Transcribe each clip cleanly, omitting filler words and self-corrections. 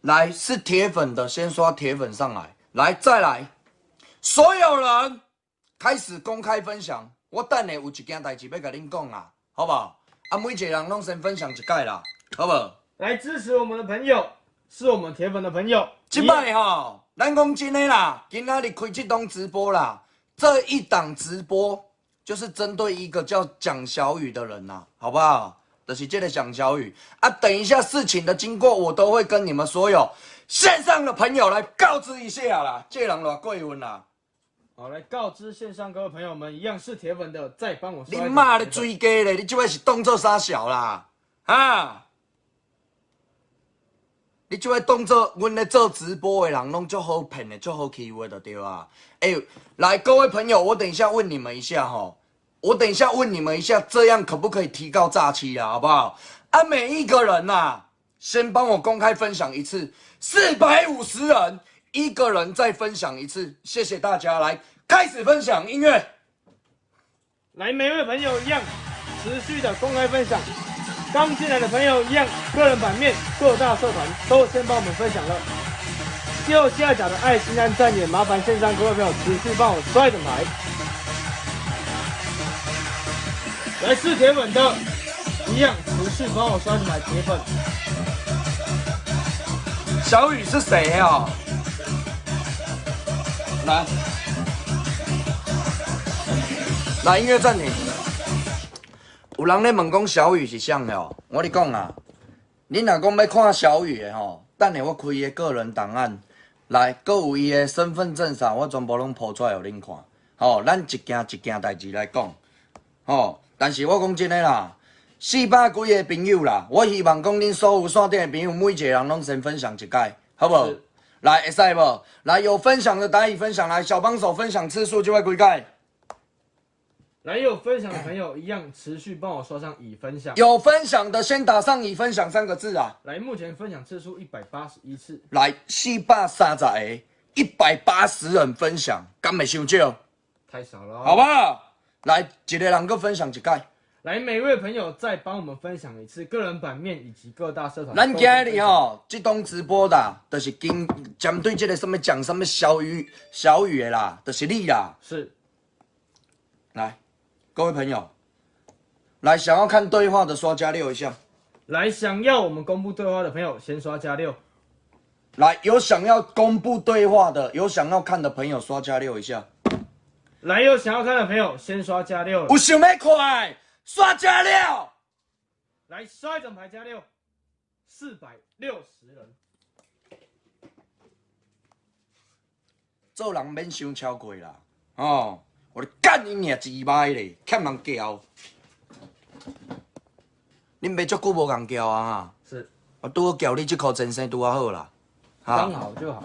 來，是鐵粉的先刷鐵粉上來，來再來，所有人開始公開分享。我等下有一件代誌欲共恁講啦，好無？啊，每一個人攏先分享一擺啦，好無？來支持我們的朋友，是我們鐵粉的朋友。這擺吼，咱講真的啦，今仔日開這檔直播啦，這一檔直播就是針對一個叫蔣小雨的人啦，好不好？就是這個蔣小雨啊，等一下事情的經過，我都會跟你們所有線上的朋友來告知一下啦。這人偌過分啦！好，來告知線上各位朋友們，一樣是鐵粉的，再幫我。你媽咧追加咧，你這擺是當做啥小啦？啊！你這擺當做阮咧做直播的人，攏足好騙的，足好欺負的，就對啊。欸，來，各位朋友，我等一下問你們一下吼。我等一下問你們一下，這樣可不可以提告詐欺啊？好不好？啊，每一個人吶，先幫我公開分享一次，450人，一個人再分享一次，謝謝大家。來，開始分享音樂。來，每位朋友一樣，持續的公開分享。剛進來的朋友一樣，個人版面、各大社團都先幫我們分享了。右下角的愛心按讚也麻煩線上各位朋友持續幫我刷一整排。來是鐵粉的，一樣持續幫我刷起來鐵粉。小雨是誰啊？來，來音樂暫停。有人咧問講小雨是啥哦？我咧講啊，恁若講欲看小雨的吼，等下我開伊的個人檔案，來，閣有伊的身份證啥，我全部攏鋪出來予恁看。吼，咱一件一件代誌來講，吼。但是我講真的啦，400幾個朋友啦，我希望講恁所有線頂的朋友，每一個人攏先分享一擺，好無？來，會使無？來，有分享的打已分享，來，小幫手分享次數就會幾擺。來，有分享的朋友一樣持續幫我刷上已分享。有分享的先打上已分享三個字啊。來，目前分享次數181次。來，430個，180人分享，敢會傷少？太少了，好不好？來，一個人閣分享一擺。來，每位朋友再幫我們分享一次個人版面以及各大社團。咱今日吼，這檔直播啦，就是跟針對這個什麼講什麼小雨小雨的啦，就是你啦。是。來，各位朋友，來想要看對話的刷加六一下。來，想要我們公布對話的朋友先刷加六。來，有想要公布對話的，有想要看的朋友刷加六一下。來，有想要看的朋友先刷加六。有想欲看，刷加六。來，刷一整排加六，460人。做人免傷超過啦，哦，我咧幹你娘雞掰咧，欠人叫。恁爸足久無共叫啊？是。我拄好叫你這箍前生拄仔好啦。剛好就好。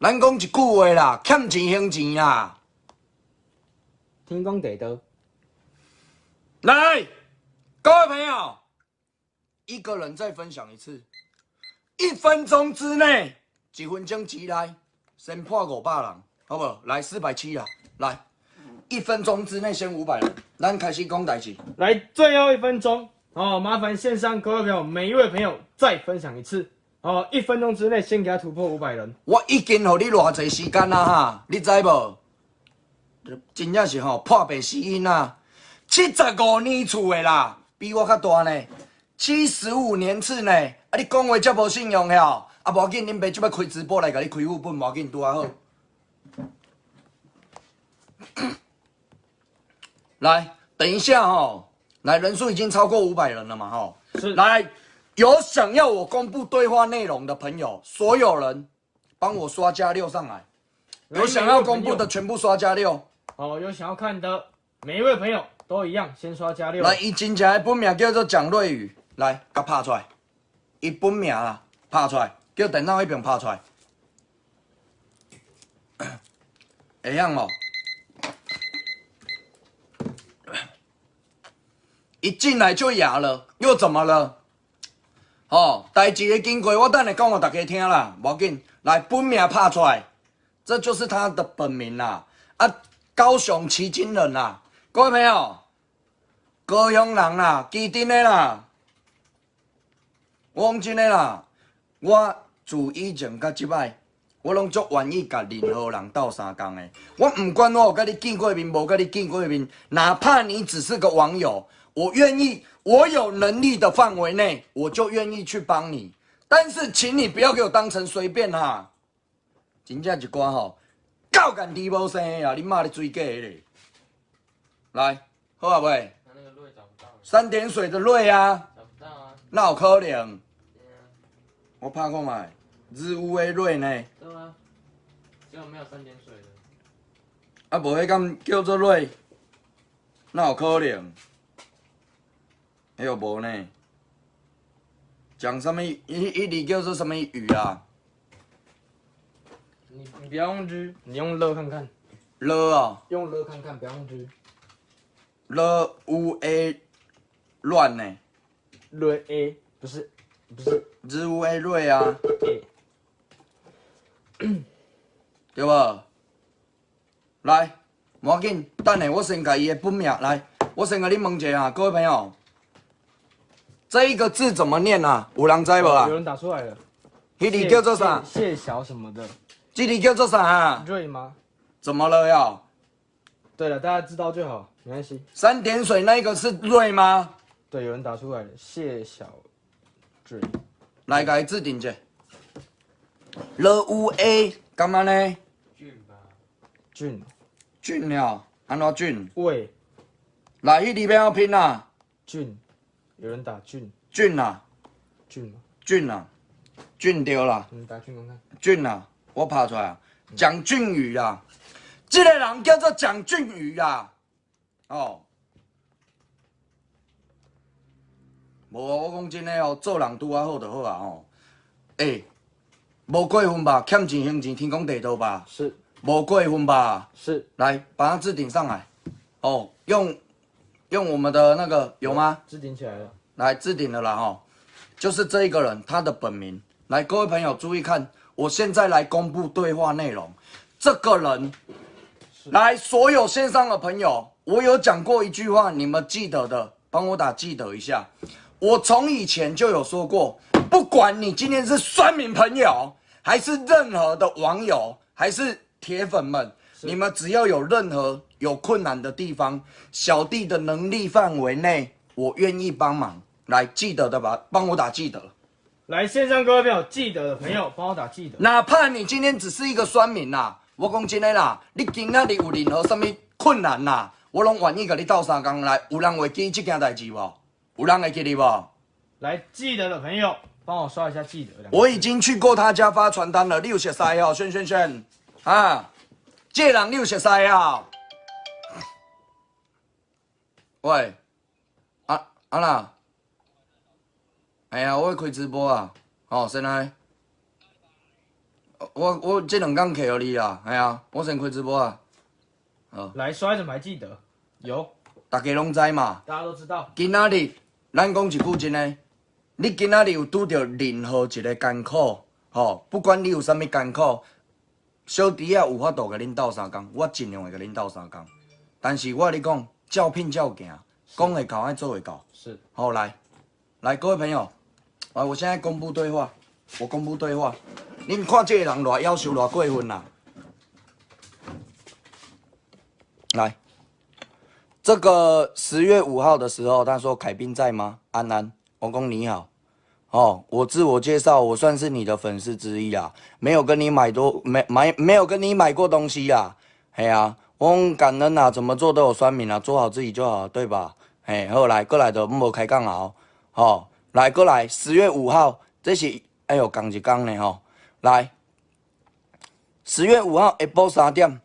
咱講一句話啦，欠錢還錢啦。天公地道。來，各位朋友，一個人再分享一次，1分鐘之內，1分鐘之內，先破500人，好無？來470啦，來，一分鐘之內先500人，咱開始講代誌。來，最後一分鐘哦，麻煩線上各位朋友，每一位朋友再分享一次。哦，一分鐘之內先給他突破500人。我已經予你偌濟時間啦哈，你知無？真正是吼破病死囡仔，75年次的啦，比我較大呢，75年次呢。啊，你講話遮無信用遐？啊，無要緊，恁爸這擺開直播來共你開副本，無要緊，拄仔好。來，等一下吼，來，人數已經超過500人了嘛吼。是。來。有想要我公布對話內容的朋友，所有人幫我刷加六上來。有想要公布的全部刷加六。哦，有想要看的每一位朋友都一樣，先刷加六。來，伊真正的本名叫做蔣瑞宇，來，共拍出來。伊本名啊，拍出來，叫電腦彼邊拍出來。會曉無？一進來就啞了，又怎麼了？哦，代誌的經過我等下講予大家聽啦，無要緊。來，本名拍出來，這就是他的本名啦。啊，高雄旗津人啦，各位朋友，高雄人啦，旗津的啦。我講真的啦，我自以前到這擺，我攏足願意共任何人鬥相共的。我毋管我有佮你見過面，無佮你見過面，哪怕你只是個網友，我願意，我有能力的範圍內，我就願意去幫你。但是，請你不要給我當成隨便哈。真正一寡吼，狗干豬無生的啊！你媽咧追假的咧。來，好啊未？那個瑞找不到。三點水的瑞啊。找不到啊。哪有可能？我拍看覓，日烏的瑞呢？對啊，只有沒有三點水的。啊，無彼敢叫做瑞？哪有可能？彼個無呢？講啥物？伊伊字叫做啥物魚啊？你不要用日，你用樂看看。樂哦。用樂看看，不要用日。樂烏 A 亂呢？瑞 A 不是不是。日烏 A 瑞啊。 A。對無？來，無要緊，等下我先共伊的本命來，我先共你問一下啊，各位朋友，這一個字怎麼念啊？有人知無啊？有人打出來了。彼字叫做啥？謝小什麼的。這字叫做啥啊？瑞嗎？怎麼了呀？對了，大家知道就好，沒關係。三點水那個是瑞嗎？對，有人打出來了，謝小瑞。來，共伊置頂者。L U A，幹嘛呢？俊吧。俊。俊了，按怎俊？喂。來，彼字欲按怎拼啊？俊，有人打俊。俊啊。俊嗎？俊啊，俊對啦。你打俊看看。俊啊，我拍出來啊，蔣俊宇啦，這個人叫做蔣俊宇啦。哦，無啊，我講真的哦，做人拄仔好就好啊吼。欸，無過分吧？欠錢還錢，天公地道吧？是。無過分吧？是。來，把它置頂上來。哦，用我們的那個有嗎？置頂起來了。來置頂了啦吼，就是這一個人，他的本名。來，各位朋友注意看，我現在來公布對話內容。這個人，來，所有線上的朋友，我有講過一句話，你們記得的，幫我打記得一下。我從以前就有說過，不管你今天是酸民朋友，還是任何的網友，還是鐵粉們，你們只要有任何有困難的地方，小弟的能力範圍內，我願意幫忙。來，記得的吧，幫我打記得。來，線上各位朋友，記得的朋友，幫我打記得。哪怕你今天只是一個酸民啦，我講真的啦，你今仔日有任何啥物困難啦，我攏願意共你鬥相共來。有人會記這件代誌無？有人會記得無？來，記得的朋友，幫我刷一下記得。我已經去過他家發傳單了，你有熟似哦，軒軒軒啊，這個人你有熟似啊？喂，啊啊啦，哎呀，我開直播啊，哦，先來，我這兩工客予你啦，哎呀，我先開直播啊，好，來刷什麼還記得？有，大家攏知嘛？大家都知道。今仔日，咱講一句真的，你今仔日有拄著任何一个艱苦，吼，不管你有啥物艱苦，小弟仔有法度共恁鬥相共，我盡量會共恁鬥相共。但是我共你講，照片照行，講會到愛做會到。是。好，來，來，各位朋友，來，我現在公布對話，我公布對話，恁看這個人偌夭壽，偌過分啦！來，這個10月5號的時候，他說：“凱賓在嗎？”安安，王公你好，哦，我自我介紹，我算是你的粉絲之一啦，沒有跟你買多，沒買，沒有跟你買過東西啦，嘿啊，我講感恩啊，怎麼做都有酸民啊，做好自己就好，對吧？嘿，好來，過來就無開講啊，哦，來過來，10月5號，這是哎呦，仝一工呢吼，來，10月5號下晡3點，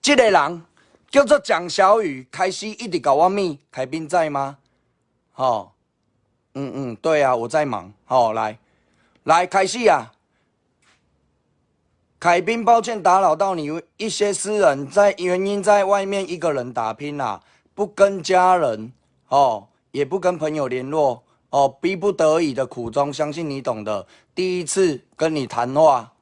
這個人叫做蔣小雨，開始一直共我密，凱賓在嗎？吼，嗯嗯，對啊，我在忙。好，來，來開始啊！凱賓，抱歉打擾到你，一些私人在原因在外面一個人打拼啦，不跟家人哦，也不跟朋友聯絡哦，逼不得已的苦衷，相信你懂的。第一次跟你談話，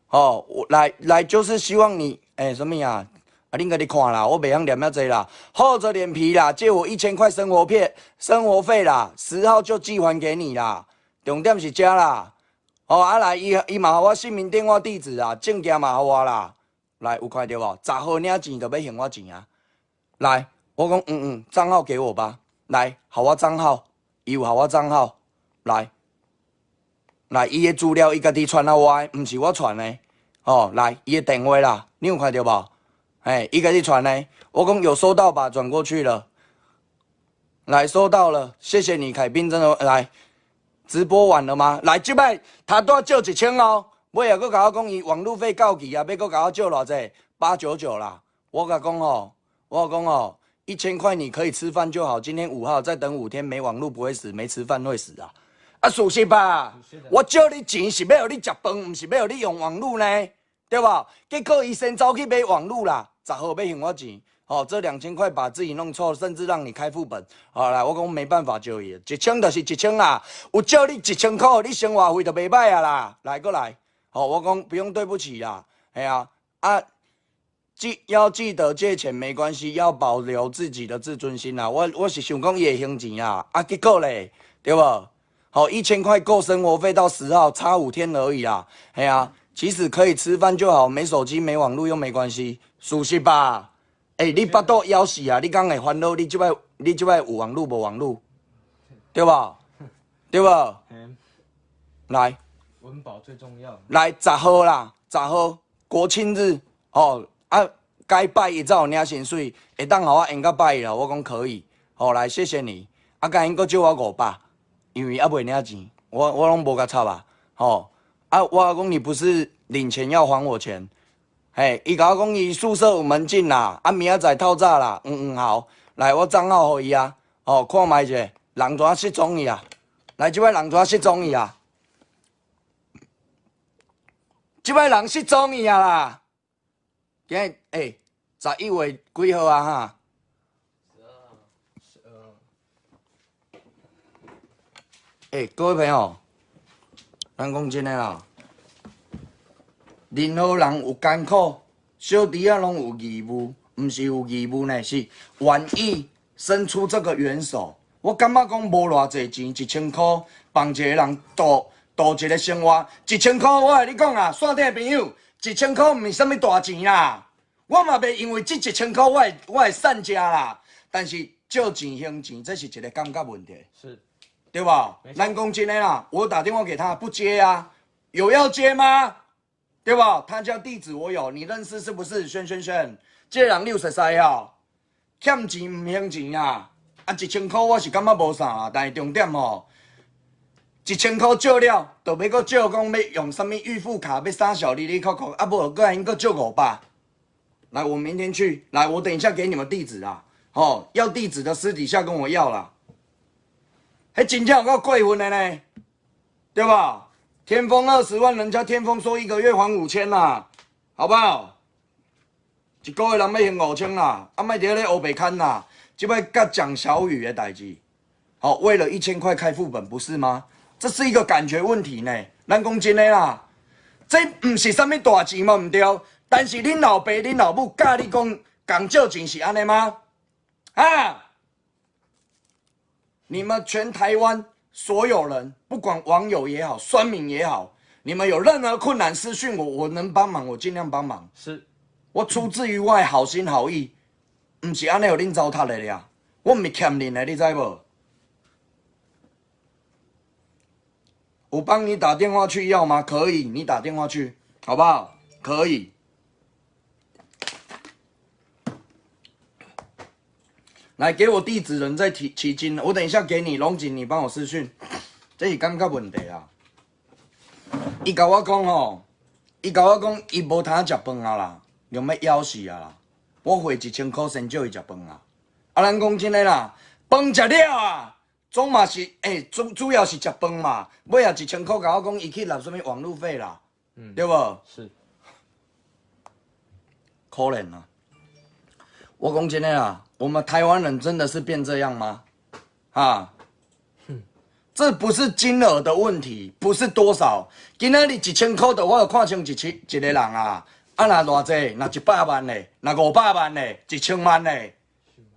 哦，我來來就是希望你，哎，什麼呀？啊，恁家己看啦，我袂曉念遐濟啦，厚着臉皮啦，借我1000塊生活費啦，10號就寄還給你啦。重點是遮啦。哦，啊來，伊伊嘛予我姓名、電話、地址啊，證件嘛予我啦。來，有看著無？十號領錢就欲還我錢啊！來，我講嗯嗯，帳號給我吧。來，予我帳號，伊有予我帳號。來，來，伊的資料伊家己傳予我的，毋是我傳的。哦，來，伊的電話啦，你有看著無？嘿，伊家己傳的。我講有收到吧？轉過去了。來，收到了，謝謝你，凱賓，真的來。直播完了嗎？來，這擺他拄借一千哦，尾仔閣共我講伊網路費到期啊，欲閣共我借偌濟？899啦。我共講哦，我講哦，1000塊你可以吃飯就好。今天5號，再等5天，沒網路不會死，沒吃飯會死啊！啊，事實吧？我借你錢是欲予你食飯，毋是欲予你用網路呢，對無？結果伊先走去買網路啦，十號欲還我錢。哦，這2000塊把自己弄錯，甚至讓你開副本。好來，我講沒辦法就伊，一千就是一千啦。有借你一千塊，你生活費就袂䆀啊啦。來，過來。好，我講不用對不起啦。嘿啊，啊，要記得借錢沒關係，要保留自己的自尊心啦。我是想講伊會還錢啊，啊，結果咧，對無？好，1000塊夠生活費到10號，差5天而已啊。嘿啊，其實可以吃飯就好，沒手機沒網路又沒關係，熟悉吧？欸，你腹肚枵死啊！你敢會煩惱？你這擺有網路無網路？對無？對無？來，溫飽最重要。來，十號啦，十號國慶日哦，啊，該拜一才有領薪水，會當予我延到拜一啦。我講可以，好，來，謝謝你。啊，共𪜶閣借我500，因為猶未領錢，我攏無共插啊。吼，啊，我講你不是領錢要還我錢。嘿，伊共我講伊宿舍有門禁啦，啊，明仔載透早啦，嗯嗯好，來我帳號予伊啊，哦，看覓一下，人怎失蹤去啊？來，這擺人怎失蹤去啊？這擺人失蹤去啊啦！今日欸，11月幾號啊？哈？12。12。欸，各位朋友，咱講真的啦。任何人有艱苦，小弟仔攏有義務，毋是有義務呢，是願意伸出這個援手。我感覺講無偌濟錢，一千箍幫一個人度度一個生活，一千箍我共你講啊，線頂的朋友，一千箍毋是啥物大錢啦。我嘛袂因為這一千箍我會散食啦。但是借錢還錢，這是一個感覺問題，是，對吧？咱講真的啦，我打電話給他不接啊，有要接嗎？對吧？他家地址我有，你認識是不是？軒軒軒，這個人你有熟似哦？欠錢毋還錢啊！啊，一千箍我是感覺無啥啦，但是重點吼，一千箍借了，就欲閣借講欲用啥物預付卡，欲啥小哩哩扣扣，啊無，閣𪜶閣借500。來，我明天去。來，我等一下給你們地址啊。吼，要地址的私底下跟我要啦。彼真正有夠過分的呢，對吧？天風20萬，人家天風說一個月還5000啦，好不好？一個月人欲還5000啦，啊，莫佇咧烏白牽啦。這擺佮蔣小雨的代誌，好，為了1000塊開副本不是嗎？這是一個感覺問題呢。咱講真的啦，這毋是啥物大錢嘛，毋對。但是恁老爸、恁老母教你講共借錢是按呢嗎？啊！你們全台灣所有人，不管網友也好，酸民也好，你們有任何困難私訊我，我能幫忙，我盡量幫忙。我出自於我的好心好意，毋是按呢予恁糟蹋的啦。我毋是欠恁的，你知無？我幫你打電話去要嗎？可以，你打電話去，好不好？可以。來，給我地址，人在提旗津，我等一下給你龍井，你幫我私訊，這是感覺問題啊。伊共我講吼，伊共我講，伊無通食飯啊啦，用欲枵死啊啦。我匯一千箍先借伊食飯啊。啊，咱講真的啦，飯食了啊，總嘛是欸，主要是食飯嘛。尾仔一千箍共我講，伊去納啥物網路費啦，對無？是。可憐啊！我講真的啦，我們台灣人真的是變這樣嗎？啊，這不是金額的問題，不是多少。今仔日一千塊，就我有看清一千一個人啊。啊，若偌濟，若100萬嘞，若500萬嘞，1000萬嘞，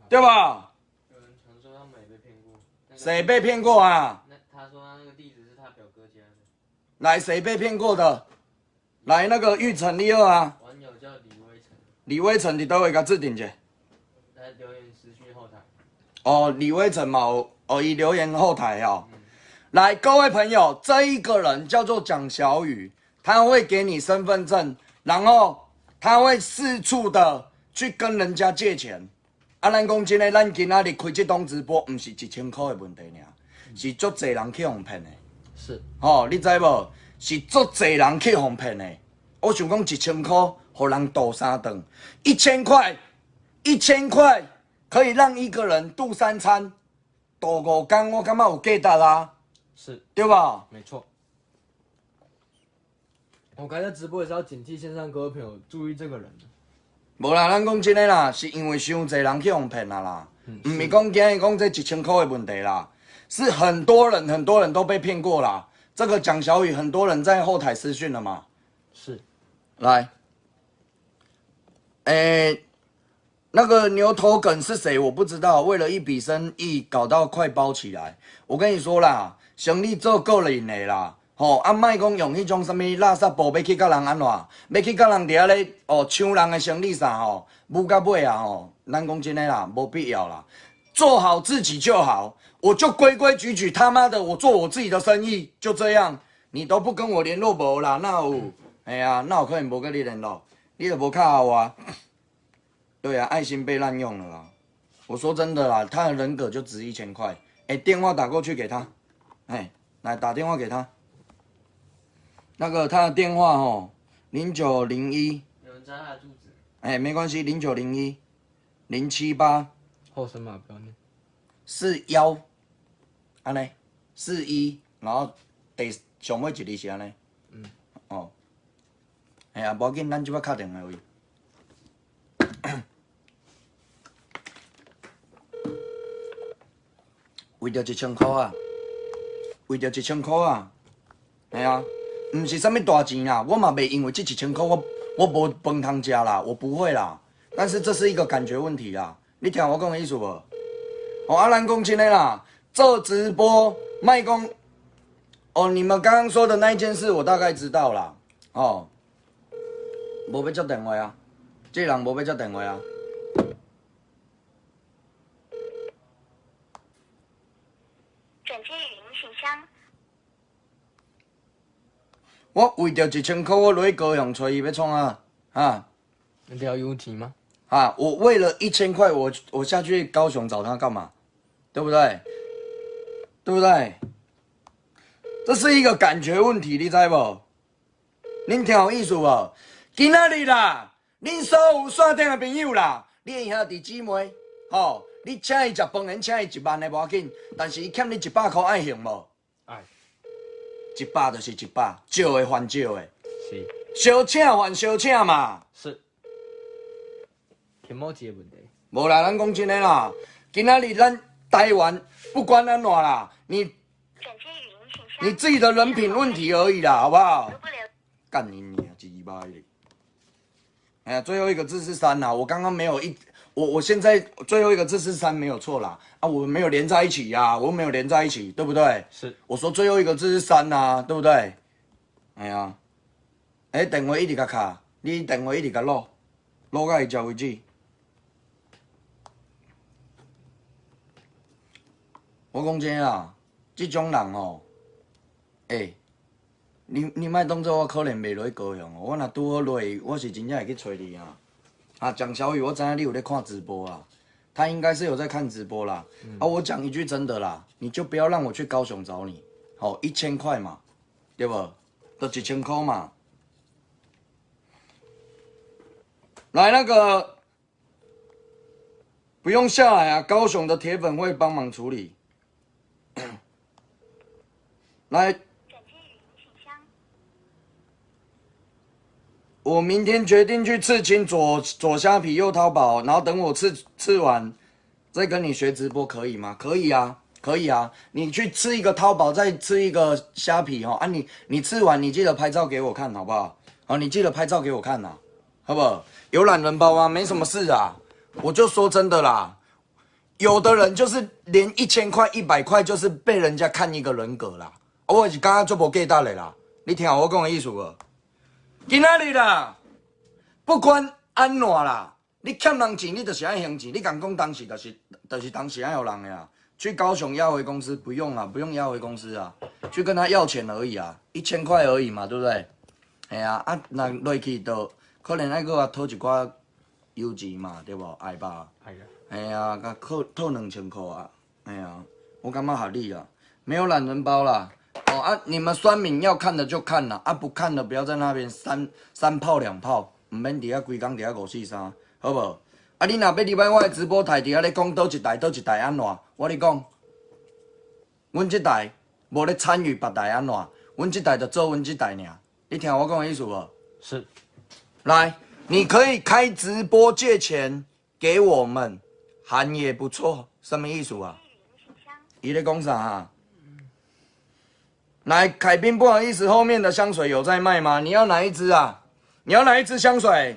對吧？有人傳說他們也被騙過。誰被騙過啊？那他說他那個地址是他表來，誰被騙過的？來，那個玉成你好啊。網友叫李威成。李威成，佇佗位共置頂者。來留言私訊後台。哦，李威成嘛，哦，伊留言後台哦。來，各位朋友，這一個人叫做蔣小雨，他會給你身份證，然後他會四處的去跟人家借錢。啊，咱講真的，咱今仔日開這檔直播，毋是一千箍的問題爾，是足濟人去予騙的。是。吼，你知無？是足濟人去予騙的。我想講一千箍，予人度三頓，一千塊，一千塊可以讓一個人度三餐，度五工，我感覺有價值啊。是。對吧？沒錯。我剛才直播也是要警惕線上各位朋友注意這個人。無啦，咱講真的啦，是因為傷濟人去予騙啊啦，毋是講今日講這一千箍的問題啦，是很多人很多人都被騙過啦。這個蔣小雨，很多人在後台私訊了嘛。是。來，欸，那個牛頭梗是誰？我不知道。為了一筆生意，搞到快包起來。我跟你說啦，生意做個人的啦。吼，啊，莫講用彼種啥物垃圾步欲去共人按怎，欲去共人佇遐咧哦搶人的生意啥吼，舞到尾啊吼，咱講真的啦，無必要啦，做好自己就好，我就規規矩矩，他媽的，我做我自己的生意，就這樣，你都不跟我聯絡無啦，哪有？哎呀，哪有可能無佮你聯絡？你都無敲我。對啊，愛心被濫用了啦。我說真的啦，他的人格就值1000塊。哎，電話打過去給他，哎，來打電話給他。那個他的電話吼，0901。有人知他的住址。哎，沒關係，0901 078。後生碼不要念。41，按呢，41，然後第上尾一字是按呢。哦。哎呀，無要緊，咱這擺敲電話予伊。為著一千箍啊！為著一千箍啊！嘿啊，毋是啥物大錢啦，我嘛袂因為這一千箍我無飯通食啦，我不會啦。但是這是一個感覺問題啦，你聽我講的意思無？哦，啊，咱講真的啦，做直播莫講哦，你們剛剛說的那一件事，我大概知道啦。哦，無欲接電話啊，這個人無欲接電話啊。轉接語音信箱。我為著一千箍，我落去高雄揣伊欲創啥？啊？你要有錢嗎？啊！我為了一千塊，我下去高雄找他幹嘛？對不對？對不對？這是一個感覺問題，你知無？恁聽有意思無？今仔日啦，恁所有線頂的朋友啦，你的兄弟姊妹，吼，你請伊食飯，免請伊1萬的無要緊，但是伊欠你100箍愛還無？愛。100就是100，借的還借的。是。相請還相請嘛。是。気持ち的問題。無啦，咱講真的啦，今仔日咱台灣不管按怎啦，你自己的人品問題而已啦，好不好？幹你娘雞巴的！哎呀，最後一個字是三啦，我剛剛沒有一，我現在最後一個字是三沒有錯啦，啊，我沒有連在一起呀，我沒有連在一起，對不對？是。我說最後一個字是三啊，對不對？哎呀，哎，電話一直共敲，你電話一直共擼，擼到伊接為止。我講真啦，這種人哦，欸，你莫當做我可能袂落去高雄哦，我若拄好落去，我是真正會去揣你啊。啊，蔣小雨，我知影你有咧看直播啊，他應該是有在看直播啦。啊，我講一句真的啦，你就不要讓我去高雄找你，好，一千塊嘛，對無？就一千箍嘛。來，那個不用下來啊，高雄的鐵粉會幫忙處理。來，我明天決定去刺青，左蝦皮右淘寶，然後等我刺完，再跟你學直播，可以嗎？可以啊，可以啊。你去刺一個淘寶，再刺一個蝦皮哦。啊你刺完，你記得拍照給我看，好不好？哦，你記得拍照給我看吶，好不好？有懶人包嗎？沒什麼事啊。我就說真的啦，有的人就是連1000塊、100塊，就是被人家看一個人格啦。我是感覺足無價值的啦。你聽我講的意思無？今仔日啦，不管按怎啦，你欠人錢，你就是愛還錢。你共講當時就是當時愛予人的啊。去高雄押回公司不用啊，不用押回公司啊，去跟他要錢而已啊，1000塊而已嘛，對不對？係啊，啊，若落去就可能愛閣較討一寡油錢嘛，對無？愛吧？係啊。係啊，共討討2000塊啊，係啊，我感覺合理啊，沒有懶人包啦。哦啊，你們酸民要看的就看啦，啊不看的不要在那邊三三炮兩炮，毋免佇遐規工佇遐五四三，好無？啊，你若欲入來我的直播台佇遐咧講佗一台佗一台按怎？我咧講，阮這台無咧參與別台按怎？阮這台就做阮這台爾。你聽我講的意思無？是。來，你可以開直播借錢給我們，還也不錯，什麼意思啊？伊咧講啥啊？來，凱賓，不好意思，後面的香水有在賣嗎？你要哪一支啊？你要哪一支香水？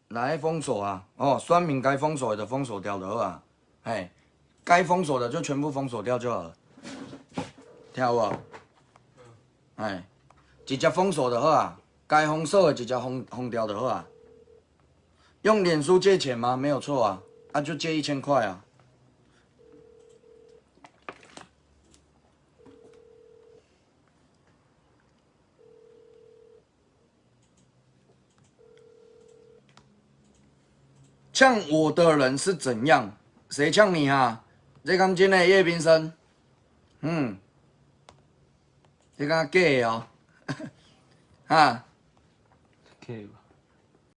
來封鎖啊！哦，酸民該封鎖的封鎖掉的啊，哎，該封鎖的就全部封鎖掉就好了。聽有無？哎，直接封鎖就好啊，該封鎖的直接封封掉就好啊。用臉書借錢嗎？沒有錯啊，啊就借1000塊啊。嗆我的人是怎樣？誰嗆你啊？這敢真的葉冰生？嗯，這敢假的哦？哈？假吧。